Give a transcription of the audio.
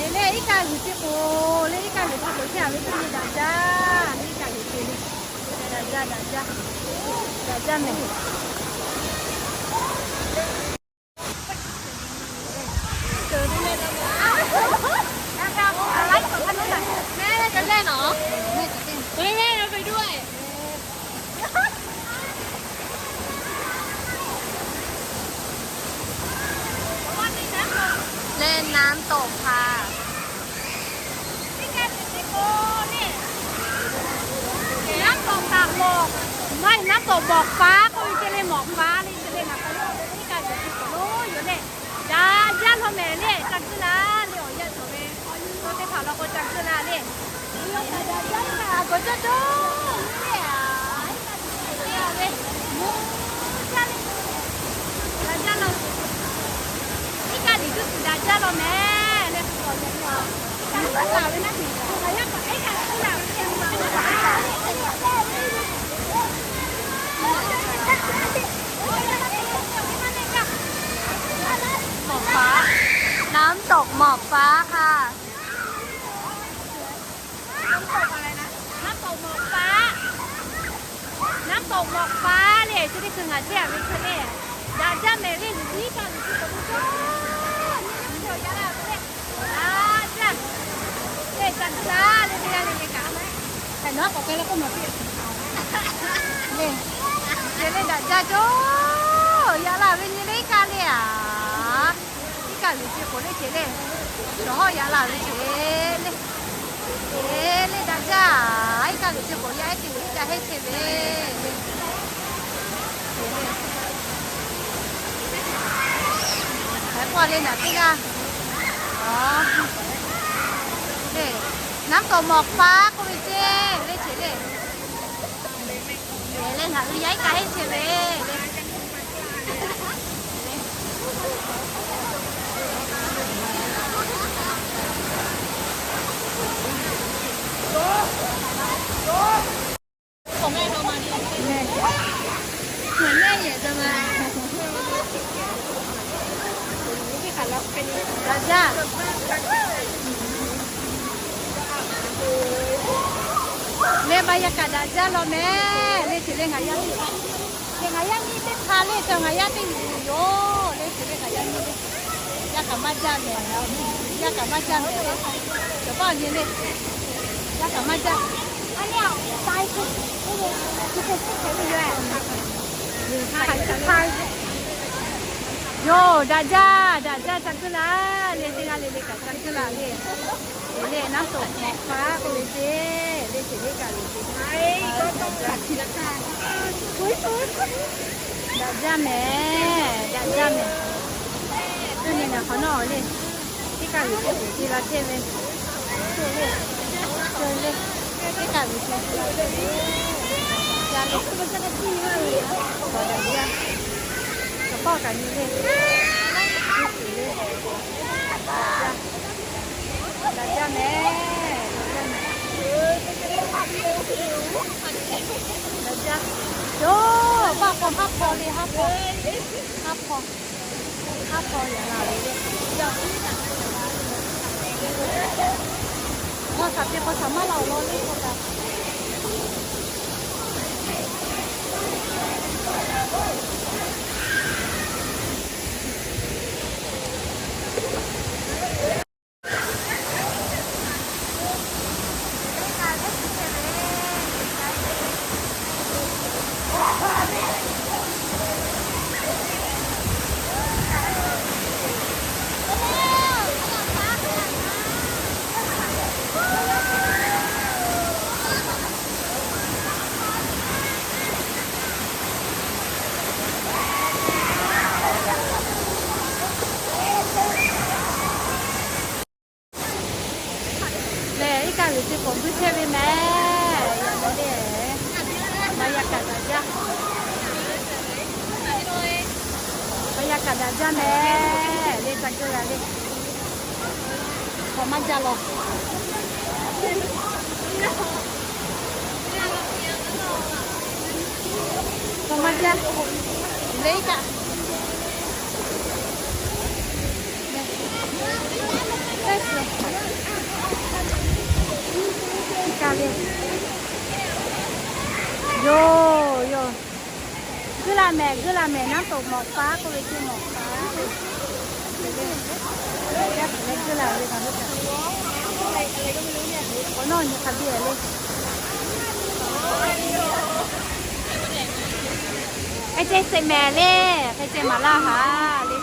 Eˬ le, iˉ kaˆ g'uiˬ chi k'oˍ le, iˉ kaˆ g'uiˬ chi k'oˍ chi a ve teˇ le daꞈ jaˇ, iˉ kaˆ g'uiˬ chi le, daꞈ jaˇ, daꞈ jaˇ, daꞈ jaˇ mehˍ. Leh น้ำตก ค่ะ. น้ำตกตาดหมอก ไม่ น้ำตกหมอกฟ้า k'oˆ ve ce le, หมอกฟ้า le ce le, ngaˬ k'o le, iˉ kaˆ g'uiˬ chi k'oˍ lo yoˬ le. Daꞈ jaˇ law mehˍ le, ca kuiˉ la le, awˬ yanˇ cawˬ ve, to teˇ hpaˍ law k'o ca kuiˉ la le. Awˬ yanˇ kaꞈ daꞈ jaˇ kaꞈ gawˬ jaˇ jaˇ le, a, iˉ kaˆ g'uiˬ chi k'oˍ le, daꞈ jaˇ law, iˉ kaˆ g'uiˬ chi daꞈ jaˇ law mehˍ le. หมอกฟ้า น้ำตกหมอกฟ้า ค่ะ. น้ำตกอะไรนะ น้ำตกหมอกฟ้า น้ำตกหมอกฟ้า le, chi teˇ hkui ngaˬ chehˇ ve hk'e le, daꞈ jaˇ mehˍ le, iˉ kaˆ g'uiˬ chi k'oˍ lo jaˇ, nyi le k'o yaꞈ la ve le, daꞈ jaˇ, le ca kuiˉ la le, teˇ g'aˇ le le kaꞈ, hk'e nawˬ k'awꞈ k'ai la k'oˆ maˍ piˇ le, le daꞈ jaˇ cawˬ, yaꞈ la ve nyi le iˉ kaˆ le a. Iˉ kaˆ g'uiˬ chi k'oˍ le ce le, cawˬ hawˉ yaꞈ la ve ce le, le daꞈ jaˇ, iˉ kaˆ g'uiˬ chi k'oˍ yaˇ ehˉ teˇ g'uiˬ iˉ kaˆ heˇ chehˇ ve le. Hk'a le naˬ teˇ g'aˇ, a, le, น้ำตกหมอกฟ้า k'oˆ ve ce le ce le. Leh ngaˬ hui yaˇ iˉ kaˆ heˇ chehˇ ve le. Daꞈ jaˇ. Leh baˬ yaˇ kaꞈ daꞈ jaˇ law mehˍ le, ce le ngaˬ yaˇ le. Ngaˬ yaˇ nyi teˇ hpaˍ le, cawˬ ngaˬ yaˇ teˇ g'uiˬ yoˬ le, ce le ngaˬ yaˇ nyi le. Yaˇ kaꞈ maˇ jaˇ mehˍ, yaˇ kaꞈ maˇ jaˇ mehˍ le. Cawˬ paˇ nyi le, yaˇ kaꞈ maˇ jaˇ. Yoˬ, daꞈ jaˇ, daꞈ jaˇ, ca kuiˉ la le, teˇ g'aˇ le le kaꞈ ca kuiˉ la le. Te le, น้ำตกหมอกฟ้า k'oˆ ve ce le, ce le kaꞈ le ce. Daꞈ jaˇ mehˍ, daꞈ jaˇ mehˍ. Teˇ nyi ngaˬ hk'awꞈ nawˉ le, teˇ kaˆ g'uiˬ chi k'oˍ ci la chehˇ ve, le, teˇ kaˆ g'uiˬ chi la chehˇ ve, daꞈ jaˇ le, daꞈ jaˇ. Cawˬ paˇ kaꞈ nyi le, le, daꞈ jaˇ mehˍ, daꞈ jaˇ mehˍ. Daꞈ jaˇ. Yoˬ, paˆ hk'aw haˉ hk'aw le, haˉ hk'aw, haˉ hk'aw, haˉ hk'aw yaꞈ la ve le. G'aˇ htaꞈ te k'aw htaꞈ maˇ la awˬ lawn le k'o kaꞈ. G'uiˬ ce k'awꞈ guˇ chehˇ ve mehˍ. Yaꞈ nyi le, maˇ yaˇ kaꞈ daꞈ jaˇ. Maˇ yaˇ kaꞈ daꞈ jaˇ mehˍ. Le ca geuˇ la le. K'awꞈ maˇ jaˇ law. K'awꞈ maˇ jaˇ. Le kaꞈ. Yoˬ yoˬ. Guˇ la mehˍ, guˇ la mehˍ, naˉ toꞈ mawꞈ k'aˉ k'oˆ ve ce mawꞈ k'aˉ. Yaˇ tuˬ leh guˇ la ve kaꞈ, awˬ nawˉ nyi hk'a biˇ le. Hk'e ce suh mehˍ le, hk'e ce maˍ laˇ haˍ le.